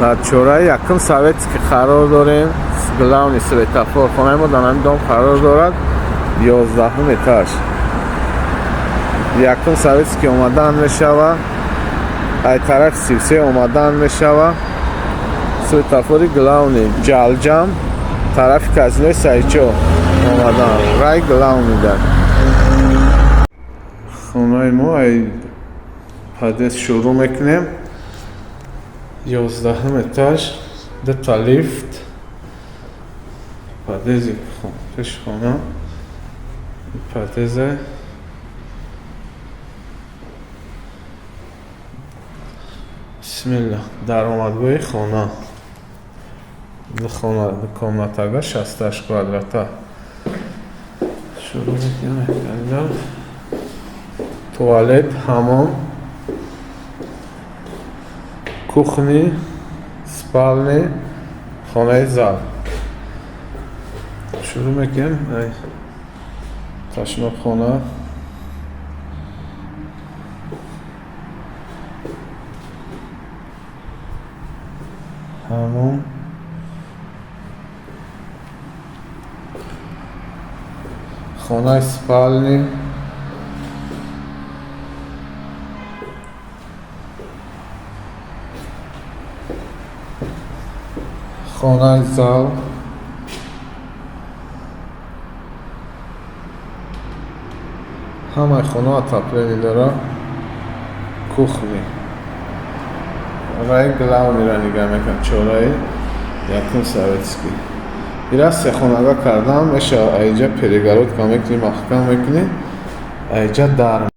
Дар чораи якум Советский қарор дорем. Главный светофор. Хонаи мо дар ҳамин дом қарор дорад. 11-ум этаж. Якум Советский омадан мешава. Ай тарафи 33 омадан мешава. Светофори главный Ҷалҷам, тарафи казинои Сайчо омадан. Рай главный дар. Хонаи мо ай подъезд шурӯъ мекунем. 11-ум этаж, дута лифт, подъезди пеши хона, подъезде. Бисмилла, даромадгоҳи хона. Ду хона, ду комнатага, 68 квадрата. Шурӯъ мекунем. Туалет, ҳамом, кухни, спальни, хонаи зал. Шурӯъ мекунем. Ай ташнобхона. Ҳамом. Хонаи спальни. Хонаи зал. Ҳамаи хона отопление дорад. Кухни. Раи главныйро нигаҳ мекунам. Чораи якум Советский. Ира сехонага кардам, мешава, айҷа перегородка мекунӣ, маҳкам мекунӣ, айҷа дар.